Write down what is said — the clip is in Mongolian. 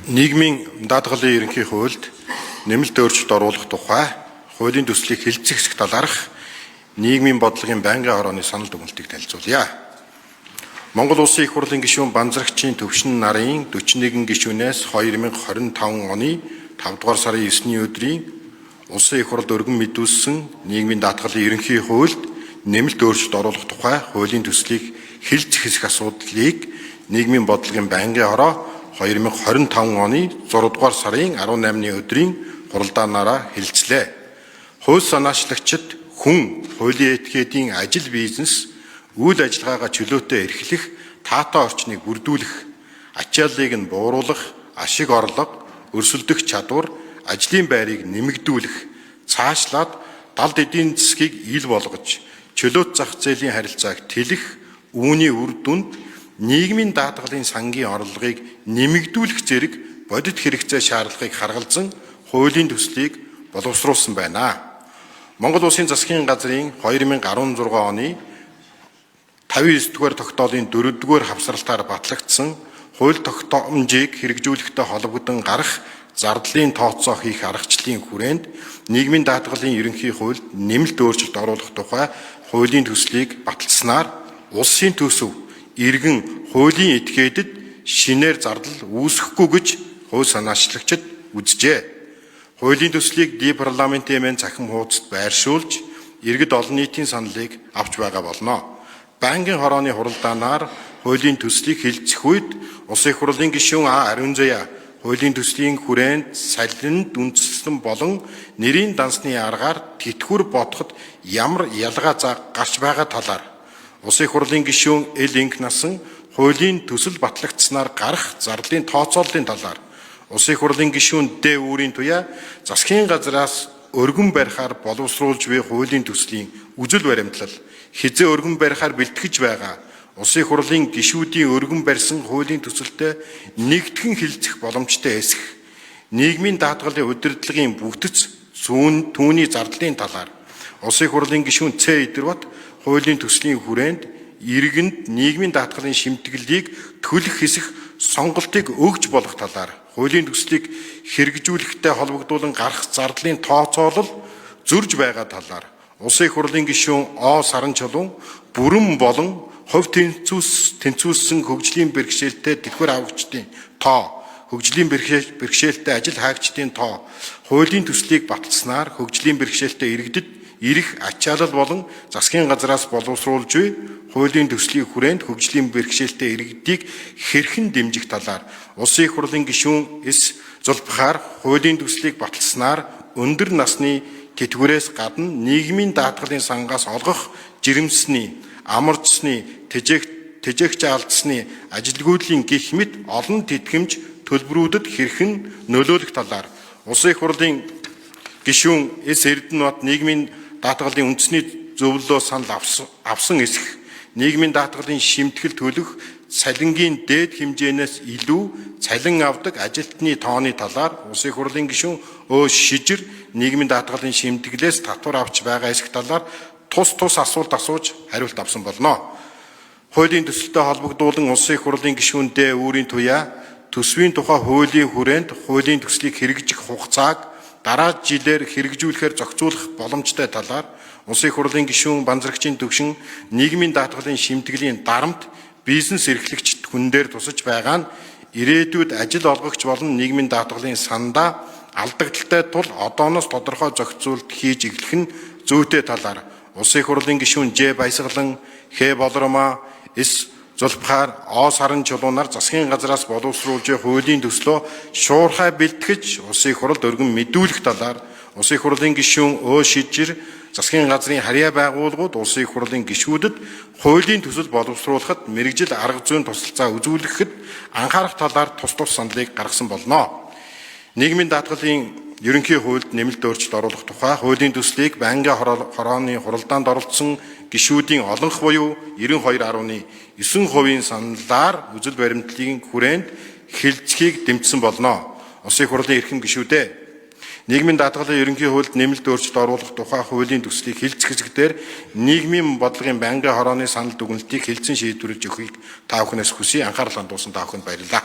Нийгмийн даатгалын ерөнхий хуульд нэмэлт өөрчлөлт оруулах тухай хуулийн төслийг хэлэлцэх хэсэг талаарх нийгмийн бодлогын байнгын хорооны санал дүгнэлтийг танилцуулъя. Монгол Улсын Их Хурлын гишүүн Банзрагчийн Төвшин нарын 41 гишүүнээс 2025 оны 5 дугаар сарын 9-ний өдрийн Улсын Их Хурлд өргөн мэдүүлсэн нийгмийн даатгалын ерөнхий хуульд нэмэлт өөрчлөлт оруулах тухай хуулийн төслийг хэлэлцэх хэсэг асуудлыг нийгмийн бодлогын байнгын хороо 2025 оны 6 дугаар сарын 18-ны өдрийн хуралдаанаараа хэлэлцлээ. Хууль санаачлагчид хүн, хуулийн этгээдийн ажил бизнес, үйл ажиллагаагаа чөлөөтэй эрхлэх, таатай орчныг бүрдүүлэх, ачааллыг нь бууруулах, ашиг орлого, өрсөлдөх чадвар, ажлын байрыг нэмэгдүүлэх, цаашлаад далд эдийн засгийг ил болгож, чөлөөт зах зээлийн харилцааг тэлэх, үүний үр дүнд нийгмийн даатгалын сангийн орлогыг нэмэгдүүлэх зэрэг бодит хэрэгцээ шаардлагыг харгалзан хуулийн төслийг боловсруулсан байна. Монгол Улсын засгийн газрын 2016 оны 59 дугаар тогтоолын 4 дугаар хавсралтаар батлагдсан хууль тогтоомжийг хэрэгжүүлэхтэй холбогдон гарах зардлын тооцоо хийх аргачлалын хүрээнд нийгмийн даатгалын ерөнхий хуульд нэмэлт өөрчлөлт оруулах тухай хуулийн төслийг баталснаар улсын төсөв иргэн хуулийн этгээдэд шинээр зардал үүсэхгүй гэж хууль санаачлагчид үзжээ. Хуулийн төслийг ди парламентын мэн цахим хуудасд байршуулж иргэд олон нийтийн саналыг авч байгаа болно. Байнгын хорооны хуралдаанаар хуулийн төслийг хэлэлцэх үед Улсын Их Хурлын гишүүн А. Ариунзая хуулийн төслийн хүрээнд салинд үндэслэн болон нэрийн дансны аргаар тэтгэвэр бодоход ямар ялгаа заа гарч байгаа талаар Улсын Их Хурлын гишүүн Эл Инх насан хуулийн төсөл батлагдсанаар гарах зардлын тооцооллын талаар Улсын Их Хурлын гишүүн Д. Үүрийн туяа засгийн газраас өргөн барихаар боловсруулж буй хуулийн төслийн үзэл баримтлал хэзээ өргөн барихаар бэлтгэж байгаа Улсын Их Хурлын гишүүдийн өргөн барьсан хуулийн төсөлтэй нэгтгэн хэлэлцэх боломжтой эсэх нийгмийн даатгалын удирдлагын бүтэц зүүн түүний зардлын талаар Улсын Их Хурлын гишүүн Ц. Идэрбат хуулийн төслийн хүрээнд иргэнд нийгмийн даатгалын шимтгэлийг төлөх хэсэх сонголтыг өгж болох талаар хуулийн төслийг хэрэгжүүлэхтэй холбогдуулан гарах зардлын тооцоолол зөрж байгаа талаар Улсын Их Хурлын гишүүн О. Саранчулуун бүрэн болон хувь тэнцвүүлсэн хөгжлийн бэрхшээлтэй тэтгэвэр авагчдын тоо, хөгжлийн бэрхшээлтэй ажил хаагчдын тоо хуулийн төслийг баталснаар хөгжлийн бэрхшээлтэй иргэдэд ирэх ачаалал болон засгийн газраас боловсруулж буй хуулийн төслийн хүрээнд хөгжлийн бэрхшээлтэй иргэдийг хэрхэн дэмжих талаар Улсын Их Хурлын гишүүн С. Зулбахаар хуулийн төслийг баталснаар өндөр насны тэтгэврээс гадна нийгмийн даатгалын сангаас олгох жирэмсний, амарчсны, тэжээгч алдсны, ажилгүйдлийн гэх мэт олон тэтгэмж төлбөрүүдэд хэрхэн нөлөөлөх талаар Улсын Их Хурлын гишүүн С. Эрдэнэбат нийгмийн даатгалын үндэсний зөвлөлөө санал авсан эсэх нийгмийн даатгалын шимтгэл төлөх цалингийн дээд хэмжээнээс илүү цалин авдаг ажилтны тооны талаар Улсын Их Хурлын гишүүн Өө. Шижир нийгмийн даатгалын шимтгэлээс татвар авч байгаа эсэх талаар тус тус асуулт асууж хариулт авсан болно. Хуулийн төсөлтэй холбогдуулан Улсын Их Хурлын гишүүн Д. Үүрийн туяа төсвийн тухай хуулийн хүрээнд хуулийн төслийг хэрэгжих хугацааг дараа жилээр хэрэгжүүлэхээр зохицуулах боломжтой талаар Улсын Их Хурлын гишүүн Банзрагчийн Төвшин нийгмийн даатгалын шимтгэлийн дарамт бизнес эрхлэгчид хүн дээр тусаж байгаа нь ирээдүйд ажил олгогч болон нийгмийн даатгалын сандаа алдагдaltaй тул одооноос тодорхой зохицуулалт хийж эхлэх нь зүйтэй талаар Улсын Их Хурлын гишүүн Ж. Баясгалан, Х. Болормоо, С. Зулбахаар, О. Саран чулуунаар засгийн газраас боловсруулж буй хуулийн төслөө шуурхай бэлтгэж Улсын Их Хурлд өргөн мэдүүлэх талаар Улсын Их Хурлын гишүүн Өө. Шижир засгийн газрын харьяа байгууллагууд Улсын Их Хурлын гишүүдэд хуулийн төсөл боловсруулахад мэргэжил арга зүйн тусалцаа үзүүлэхэд анхаарах талаар тус тус саналыг гаргасан болно. Нийгмийн даатгалын ерөнхий хуульд нэмэлт өөрчлөлт оруулах тухай хуулийн төслийг байнгын хорооны хуралдаанд оролцсон гишүүдийн олонх буюу 92.9% саналаар үзэл баримтлалын хүрээнд хэлэлцэхийг дэмжсэн болно. Улсын Их Хурлын эрхэм гишүүдээ, нийгмийн даатгалын ерөнхий хуульд нэмэлт өөрчлөлт оруулах тухай хуулийн төслийг хэлэлцэх хэсэг дээр нийгмийн бодлогын байнгын хорооны санал дүгнэлтийг хэлэлцэн шийдвэрлэж өгөхийг та бүхнээс хүсье. Анхаарал хандуулсан та бүхэнд баярлалаа.